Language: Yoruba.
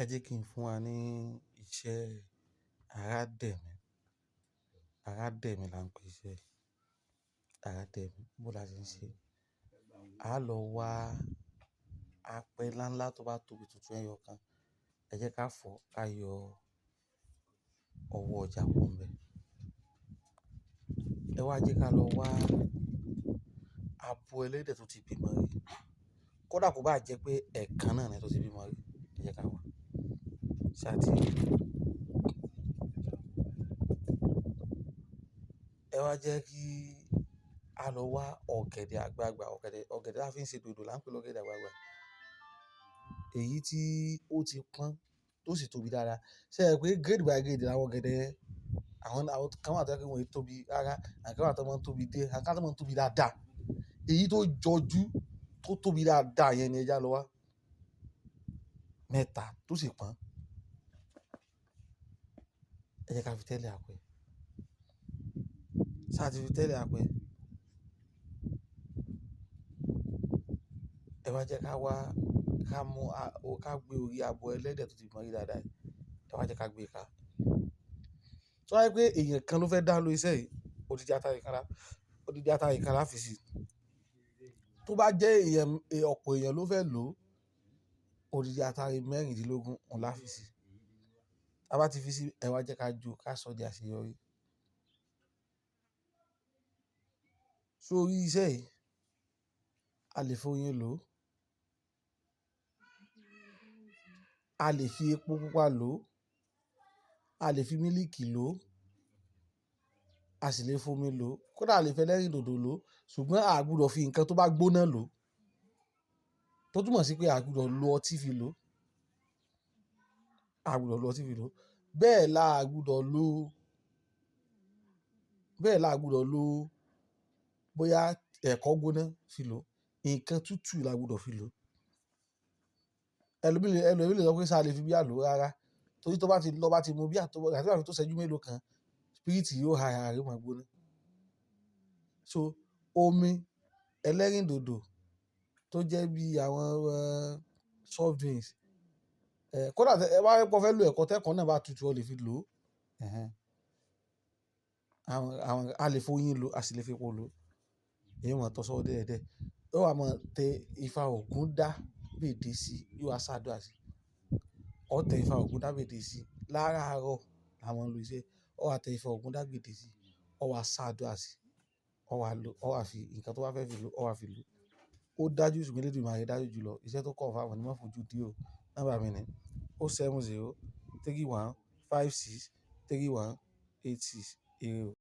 Ẹ jẹ́ kí n fún wa ní iṣẹ́ arádẹ̀mí. Arádẹ̀mí là ń pè iṣẹ́ yìí. Arádẹ̀mí, bó la ṣe ń ṣe? A lọ wá apẹ ńlá ńlá tó bá tóbi tuntun ẹyọ kan. Ẹ jẹ́ ká fọ̀, ká yọ ọwọ́ ọjà kúrò níbẹ̀. Ẹ wá jẹ́ ká lọ wá abo ẹlẹ́dẹ̀ tó ti bímọ rí. Kódà kó bá jẹ́ pé ẹ̀kan náà ni tó ti bímọ rí. Ẹ jẹ́ ká wá. Ṣé a ti rí? Ẹ wá jẹ́ kí a lọ wá ọ̀gẹ̀dẹ̀ àgbagbà, ọ̀gẹ̀dẹ̀, ọ̀gẹ̀dẹ̀ tí a fi ń ṣe dòdò là ń pè lọ́gẹ̀dẹ̀ àgbagbà. Èyí tí ó ti pọ́n tó sì tóbi dáadáa. Ṣé ẹ rí pé grade by grade làwọn ọ̀gẹ̀dẹ̀ yẹn? Àwọn kan wà tó jẹ́ pé wọ́n ì tóbi rárá, àwọn kan wà tó máa ń tóbi dé, àwọn kan tó máa ń tóbi dáadáa. Èyí tó jọjú, tó tóbi dáadáa yẹn ni ẹ já lọ wá. Mẹ́ta tó sì pọ́n. Ẹ jẹ́ ká fi tẹ́lẹ̀ apẹ. Ṣé a ti fi tẹ́lẹ̀ apẹ? Ẹ wá jẹ́ ká wá, ká mú, ká gbé orí abo ẹlẹ́dẹ̀ tó ti bímọ rí dáadáa yìí. Ẹ wá jẹ́ ká gbé e ká. Tó bá jẹ́ pé èèyàn kan ló fẹ́ dá ló iṣẹ́ yìí, odidi atare kan lá, odidi atare kan lá fi sí. Tó bá jẹ́ èèyàn, ọ̀pọ̀ èèyàn ló fẹ́ lò ó, odidi atare mẹ́rìndínlógún òun lá fi sí. Tá bá ti fi sí, ẹ wá jẹ́ ká jó, ká sọ di àṣeyọrí. Sórí iṣẹ́ yìí, a lè fi oyin lò ó. A lè fi epo pupa lò ó. A lè fi mílìkì lò ó. A sì lè fomi lò ó. Kódà a lè fi ẹlẹ́rìndòdò lò ó. Ṣùgbọ́n a gbọdọ̀ fi nǹkan tó bá gbóná lò ó. Tó túmọ̀ sí pé a gbọdọ̀ lo ọtí fi lò ó. A gbọdọ̀ lo ọtí fi lò ó. Bẹ́ẹ̀ la a gbọdọ̀ lo, bẹ́ẹ̀ la a gbọdọ̀ lo bóyá ẹ̀kọ gbóná fi lò ó. Nǹkan tútù la gbọdọ̀ fi lò ó. Ẹlòmíì lè sọ pé ṣé a lè fi bíà lò ó rárá. Torí tó bá ti lọ bá ti mu bíà tó bá fi tó ṣẹ́jú mélòó kan, spirit yóò ha ara rẹ̀ ó máa gbóná. So omi ẹlẹ́rìndòdò tó jẹ́ bí àwọn soft drinks, kódà ẹ bá rí pé o fẹ́ lo ẹ̀kọ tẹ́kọ náà bá tutù, o lè fi lò ó. Ẹ̀hẹn. Àwọn, a lè fi oyin lò ó, a sì lè fi epo lò ó. Èyí ó máa tọ́ sọ́wọ́ díẹ̀díẹ̀. Ó wá máa tẹ ifá Ògún dá gbèdé sí, yóò wá ṣàdúrà sí. Ó tẹ ifá Ògún dá gbèdé sí. Láràárọ̀ la máa ń lo iṣẹ́. Ó wá tẹ ifá Ògún dá gbèdé sí. Ó wá ṣàdúrà sí. Ó wá lò, ó wá fi nǹkan tó bá fẹ́ fi lò, ó wá fi lò. Ó dájú ṣùgbọ́n Elédùmarè dájú jùlọ. Iṣẹ́ tó confirm ni má fojú dí o. Nọ́mbà mi ni 070 31 56 31 86. Ire o.